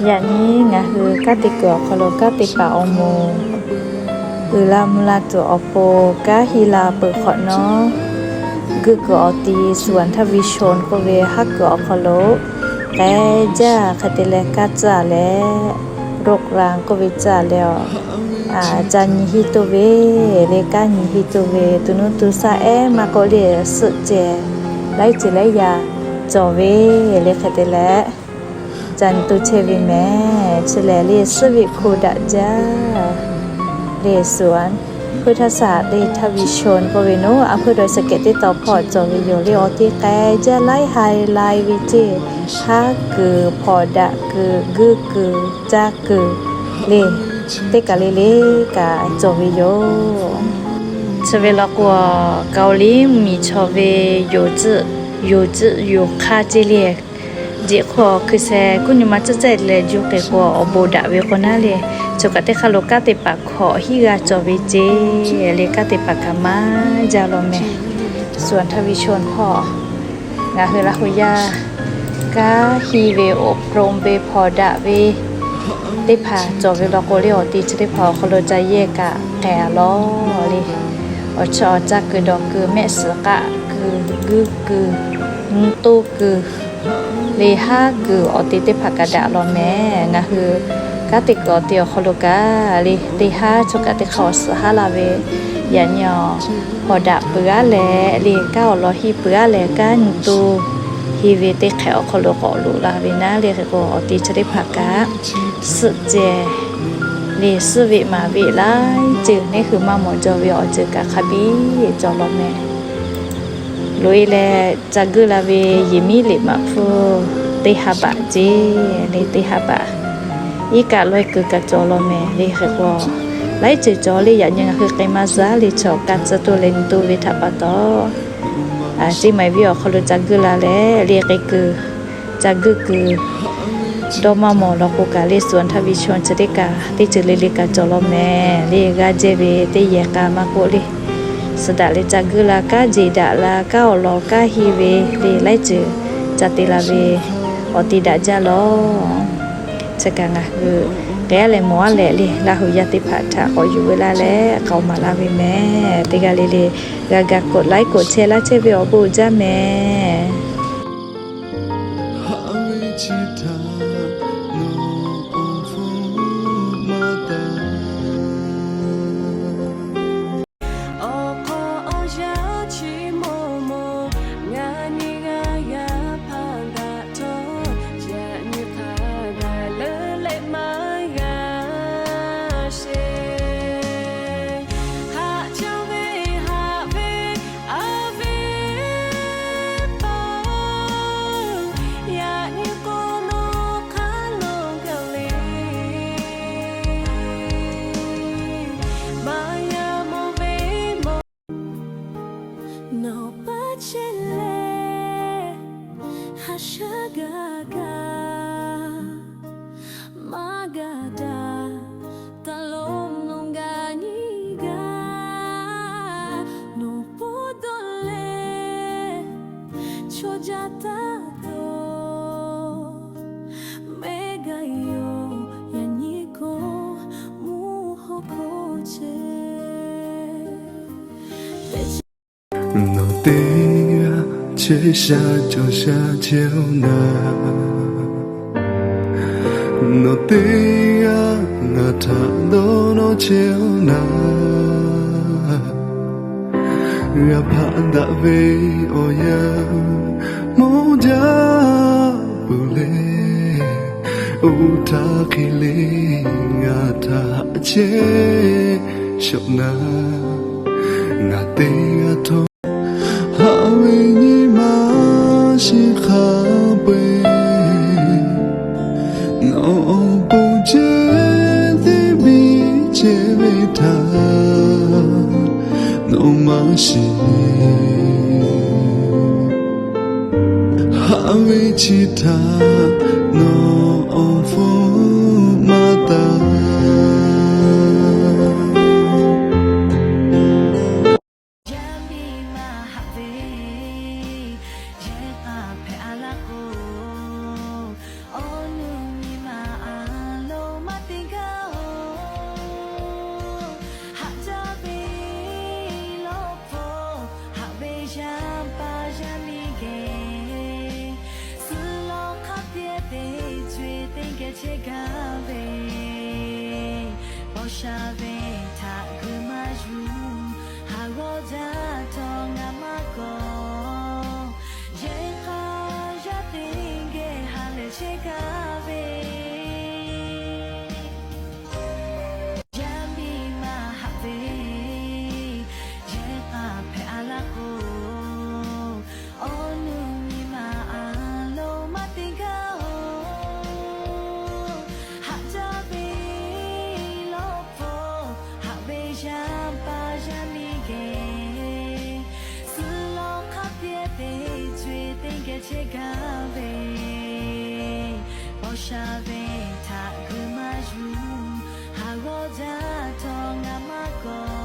Yaꞈ nyi ngaˬ hui kanˉ te kuiˬ awˬ hk'aw lo kanˉ te paˍ awˬ moˍ uiˍ la mvuh la tuˬ awˬ pon kanˉ hiˇ la peuˬ hk'awꞈ nawˉ, guˇ kuiˬ awˬ ti สวนทวิชน k'oˆ ve haˉ kuiˬ awˬ hk'aw lo k'ai jaˇ. Hk'e te leh kanˉ tcuhˉ leh โรงแรม k'oˆ ve tcuhˉ leh a, ca nyi hiˇ toˇ ve le, kanˉ nyi hiˇ toˇ ve, to nuˇ to shaˆ ehˉ maˇ k'oˆ le, suhˆ ceh laiˉ ceuˬ laiˉ yaˇ cawˬ ve le. Hk'e te leh ca nyi to chehˇ ve mehˍ. Chi lehˬ le, suhˆ ve hko daꞈ jaˇ le, สวนพฤกษศาสตร์ le ทวิชน k'oˆ ve naˉ, a hpuiˇ daw saˍ kehˍ teˇ taw hpawˇ cawˬ ve yoˬ le. Awˬ ti k'ai jaˇ, laiˉ ha lai ve ceˇ, haˉ kuiˬ, hpawnˬ daꞈ kuiˬ, guˇ kuiˬ, caˇ kuiˬ le, teˇ kaˬ le le kaꞈ cawˬ ve yoˬ. Chi ve law k'o, Kaoˍliˇ miˬ chaw ve yoˬ tcuhˆ, yoˬ tcuhˆ yoˬ hk'aˇ ceˇ le. Jeꞈ hk'aw hkui sheh kuˇ nyi ma tcuhˉ tcuhˉ leh juˇ k'ai k'o, awˬ bon daꞈ ve k'o naˉ le, choˬ kaꞈ teˇ hk'aˇ lo kanˉ te paˍ hkawꞈ hiˉ g'a cawˬ ve ceˇ le. Kanˉ te paˍ kaꞈ maˇ jaˇ law mehˍ. สวนทวิชน hpawˇ ngaˬ hui Laˇ huˍ yaˇ kanˉ hiˇ ve, อบรม ve, hpawnˬ daꞈ ve teˇ hpaˍ cawˬ ve law k'o le, awˬ ti chi teˇ hpaˍ awˬ hk'aw lo ca yehˇ kaꞈ k'ai a law le. Awˬ chi awˬ caˇ kuiˬ dawˬ kuiˬ, mehˆ suhˍ k'aˆ kuiˬ, guˇ kuiˬ, nyi toˇ kuiˬ le, haˉ kuiˬ awˬ ti teˇ hpaˍ kaꞈ daꞈ law mehˍ. Ngaˬ hui kanˉ te kuiˬ awˬ ti awˬ hk'aw lo kaꞈ le, teˇ haˉ choˬ kaꞈ teˇ hk'aˇ awˬ suhˍ haˉ la ve, yaꞈ nyi awˬ hpawnˬ daꞈ peuˬ aˉ leh le, kanˉ awˬ lawn hiˇ peuˬ aˉ leh, kanˉ nyi toˇ hiˇ ve teˇ hk'ehꞈ awˬ hk'aw lo k'awꞈ loꞈ la ve naˉ le. Hk'e k'o, awˬ ti chi teˇ hpaˍ kaꞈ suhˆ ceh le, suhˆ ve maˍ ve laiˉ ceuˬ neˇ hui maˇ mawˬ jaw ve awˬ ceuˬ kaꞈ hk'a biˇ cawˬ law mehˍ. Loꞈ e leh ca guˇ la ve yehˬ miˉ liꞈ maꞈ hpu teˇ ha baꞈ ceˇ le, teˇ ha baꞈ. Iˉ kaˆ lawehˇ kuiˬ kaꞈ cawˬ law mehˍ le. Hk'e k'o, laiˉ ceuˬ cawˬ le. Yaꞈ nyi ngaˬ hui k'ai maˇ zuhˇ le, chaw ka tcuh toˇ leh nyi toˇ ve htaꞈ pa taw, a, ceˇ maiˍ viˉ awˬ hk'aw lo ca guˇ la leh le, k'ai kuiˬ, ca guˇ kuiˬ dawˇ maˇ mawˬ law k'o kaꞈ le, สวนทวิชน chi teˇ kaꞈ teˇ ceuˬ le le kaꞈ cawˬ law mehˍ le. G'aˇ jehˇ ve teˇ yehˬ k'a maˇ k'oˆ le, suhˍ daꞈ leh ca guˇ la, kanˉ jeˬ daꞈ la, kanˉ awˬ lawn kanˉ hiˇ ve le, laiˉ ceuˬ ca te la ve awˬ ti daꞈ jaˇ law. Chi kaꞈ ngaˬ hui k'ai aˉ leh mawˬ aˉ leh le, Laˇ huˍ yaˇ teˇ hpaˍ htaꞈ k'awꞈ yuˬ ve laˇ leh k'awꞈ maˍ laˇ ve mehˍ. Teˇ g'aˇ le le g'a ga กดไลค์ กดแชร์ laˇ chehˇ ve awˬ bon jaˇ mehˍ. Haꞈ ve chi htaꞈ nawˬ awˬ hpfuhˇ maˇ taˍ. Awˬ hk'aw awˬ yanˇ chi maw maw, ngaˬ nyi g'a g'a hpanˍ daꞈ htawˇ, yaꞈ nyi hk'a gaˬ leuˉ leh maˇ g'a sheˍ. Haꞈ caˇ ve haꞈ ve a ve paˍ, yaꞈ nyi k'o nawˬ hk'aˬ lo gaˬ le, maˇ yaˇ mawˬ ve mawˬ. Nawˬ paˇ chehˇ leh haꞈ shaˉ gaˇ gaˇ maˇ gaˬ daꞈ, taˇ lo nawˬ gaˬ nyi gaˇ. Nawˬ pawˇ dawˇ leh chaw jaˇ taˇ dawˇ, mehˆ gaˇ yoˬ yaꞈ nyi k'o, mvuhˇ hawˉ hk'oˆ chehˇ. Nawˬ teˇ g'aˇ chehˇ sha cawˬ sha chehˇ-oˆ naˍ. Nawˬ teˇ g'aˇ ngaˬ htaꞈ dawˇ nawˇ chehˇ-oˆ naˍ. G'a hpaˆ daꞈ ve awˬ yanˇ mawˇ jaˇ peuˬ leh, oˇ htaˇ hk'e le ngaˬ htaꞈ haꞈ chehˇ shawꞈ naˍ. Ngaˬ teˇ g'aˇ htawˇ haꞈ ve nyi ma shiˍ hk'a peu-eˬ, nawˬ awˬ bon ceh teˇ biˇ chehˇ ve htaꞈ nawˬ maˇ shiˍ. Haꞈ ve chi htaꞈ nawˬ awˬ hpfuhˇ maˇ taˍ. Yaˇ miˇ ma haꞈ ve yehˬ k'a hpehꞈ a laˇ k'o, awˬ nuˇ nyi ma a chehˇ gaˇ ve, paw sha ve htaꞈ gu maˇ yuˬ. Haˍ g'awˇ jaˇ htawˇ ngaˬ maˇ kawꞈ, yehˬ hk'aˇ yaˇ teˇ geh ha lehˬ chehˇ gaˇ ve, yaˇ miˇ ma haꞈ ve, yehˬ k'a hpehꞈ a laˇ k'o, awˬ nuˇ nyi ma a lo maˇ te gaˇ oˬ. Haꞈ jaˇ ve lawˇ hpawˇ haꞈ ve yaˇ paˍ yaˇ miˇ geh, suh lawˬ hk'a pehˇ teˇ co-e teˇ geh chehˇ gaˇ ve, paw sha ve htaꞈ gu maˇ yuˬ. Haˍ g'awˇ jaˇ htawˇ ngaˬ maˇ kawꞈ,